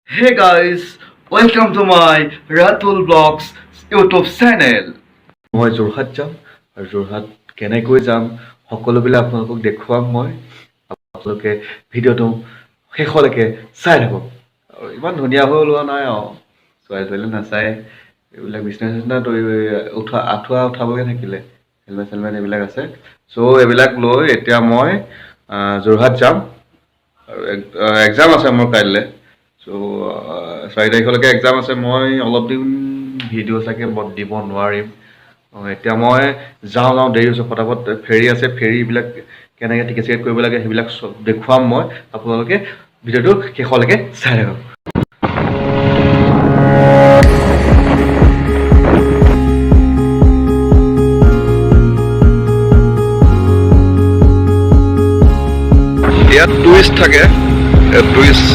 Hey guys, welcome to my Ratul Vlogs YouTube channel. মই যোৰহাট যাম আৰু যোৰহাট কেনেকৈ যাম, সকলোবিলাক আপোনালোকক দেখুৱাম মই। আপোনালোকে ভিডিঅ'টো শেষলৈকে চাই থাকক। আৰু ইমান ধুনীয়া হৈ ওলোৱা নাই আৰু ছোৱালী ছোৱালী নাচায় এইবিলাক। বিচনা চিচনা তৰি উঠা, আঁঠুৱা উঠাবগৈ থাকিলে, হেলমেট চেলমেট এইবিলাক আছে। চ' এইবিলাক লৈ এতিয়া মই যোৰহাট যাম আৰু এক্সাম আছে মোৰ কাইলৈ। চ' 4 তাৰিখলৈকে এক্সাম আছে। মই অলপ দিন ভিডিঅ' চাগে দিব নোৱাৰিম। এতিয়া মই যাওঁ যাওঁ, দেৰি হৈছে। ফটাফট ফেৰী আছে, ফেৰী এইবিলাক কেনেকৈ টিকেট চিকেট কৰিব লাগে, সেইবিলাক চব দেখুৱাম মই। আপোনালোকে ভিডিঅ'টো শেষলৈকে চাই থাকক। ইয়াত টুৰিষ্ট থাকে, টুৰিষ্ট,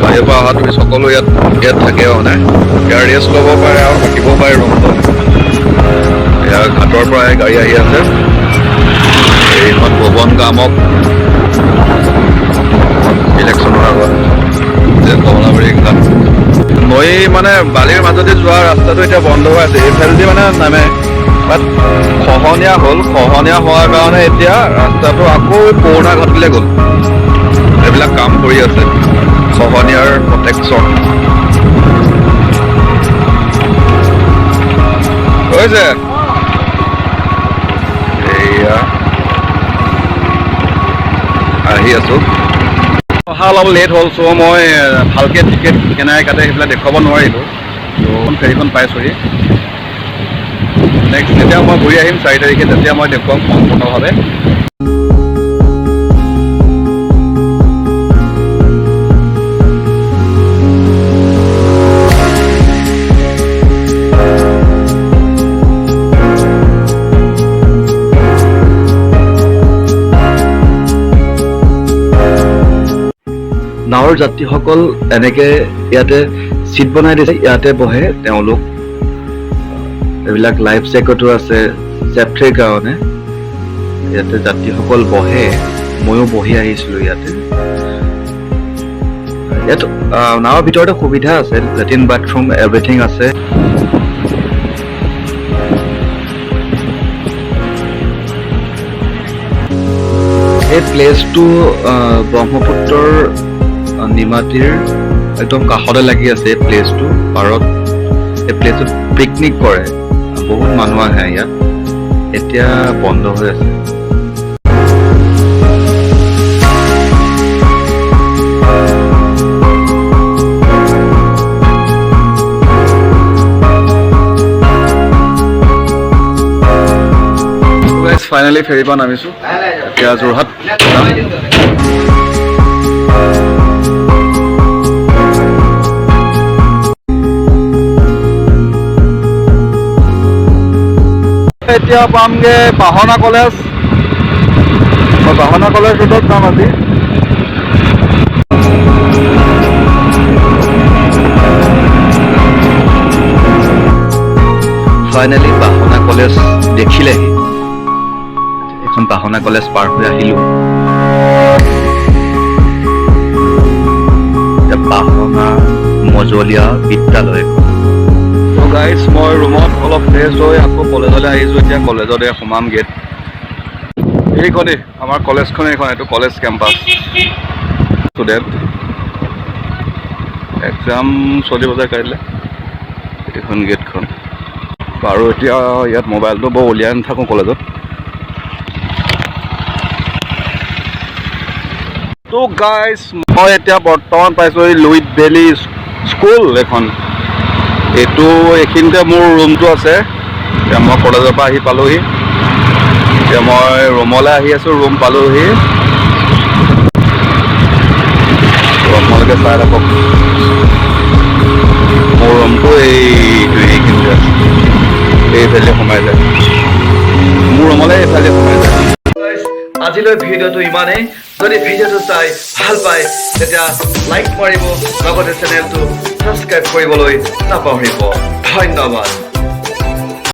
বাহিৰৰ পৰা অহা টুৰিষ্ট সকলো ইয়াত ইয়াত থাকে। মানে ইয়াৰ ৰেষ্ট ল'ব পাৰে আৰু থাকিব পাৰে ৰুম লৈ। ইয়াৰ ঘাটৰ পৰাই গাড়ী আহি আছে। এইখন ভুৱন গামক ইলেকশ্যনৰ আগত যে কমলাবাৰী ঘাট, নৈ মানে বালিৰ মাজতে যোৱা ৰাস্তাটো এতিয়া বন্ধ হৈ আছে। এইফালেদি মানে নামে, বাট খহনীয়া হ'ল। খহনীয়া হোৱাৰ কাৰণে এতিয়া ৰাস্তাটো আকৌ পুৰণা ঘাটলৈ গ'ল। এইবিলাক কাম কৰি আছে, খহনীয়াৰ প্ৰটেকশ্যন হৈছে। এইয়া আহি আছো। অহা অলপ লেট হ'ল, চ' মই ভালকৈ টিকেট কেনেকৈ কাটে সেইবিলাক দেখুৱাব নোৱাৰিলোঁ। ত' ফেৰীখন পাইছোঁহি। নেক্সট যেতিয়া মই ঘূৰি আহিম 4 তাৰিখে, তেতিয়া মই দেখুৱাম সম্পূৰ্ণভাৱে। নাৱৰ যাত্ৰীসকল এনেকে ইয়াতে চিট বনাই দিছে, ইয়াতে বহে তেওঁলোক। এইবিলাক লাইফ জেকেটো আছে ছেফটিৰ কাৰণে। ইয়াতে যাত্ৰীসকল বহে। ময়ো বহি আহিছিলোঁ ইয়াতে। ইয়াত নাৱৰ ভিতৰতে সুবিধা আছে, লেট্ৰিন, বাথৰুম, এভৰিথিং আছে। এই প্লেচটো ব্ৰহ্মপুত্ৰৰ নিমাতীৰ একদম কাষতে লাগি আছে। এই প্লেচটো পাৰত, এই প্লেচটোত পিকনিক কৰে, বহুত মানুহ আহে ইয়াত। এতিয়া বন্ধ হৈ আছে। ফাইনেলি ফেৰীৰ পৰা নামিছোঁ। এতিয়া যোৰহাট যাম। এতিয়া পামগে বাহনা কলেজ। মই বাহনা কলেজ ৰোডত যাম আজি। ফাইনেলি বাহনা কলেজ দেখিলেহি। এখন বাহনা কলেজ পাৰ হৈ আহিলো। এতিয়া বাহনা মজলীয়া বিদ্যালয় এখন। গাইজ, মই ৰুমত অলপ ফ্ৰেছ হৈ আকৌ কলেজলৈ আহিছোঁ। এতিয়া কলেজত সোমাম। গেট এইখনেই, আমাৰ কলেজখন এইখন। এইটো কলেজ কেম্পাছ। ষ্টুডেণ্ট এক্সাম চলিব যায় কাইলৈ। এইখন গেটখন আৰু এতিয়া ইয়াত মোবাইলটো বৰ উলিয়াই নাথাকোঁ কলেজত। ত' গাইজ, মই এতিয়া বৰ্তমান পাইছোঁ এই লুইত ভেলী স্কুল এখন। এইটো এইখিনিতে মোৰ ৰুমটো আছে। এতিয়া মই কলেজৰ পৰা আহি পালোহি। এতিয়া মই ৰুমলৈ আহি আছোঁ, ৰুম পালোহি। ত' আপোনালোকে চাই থাকক, মোৰ ৰুমটো এইটো, এইখিনিতে আছে। এইফালে সোমাই যায়, মোৰ ৰুমলৈ এইফালে সোমাই যায়। Guys, আজিলৈ ভিডিঅ'টো ইমানেই। যদি ভিডিঅ'টো চাই ভাল পায়, তেতিয়া লাইক মাৰিব, লগতে চেনেলটো ছাবস্ক্ৰাইব কৰিবলৈ নাপাহৰিব। ধন্যবাদ।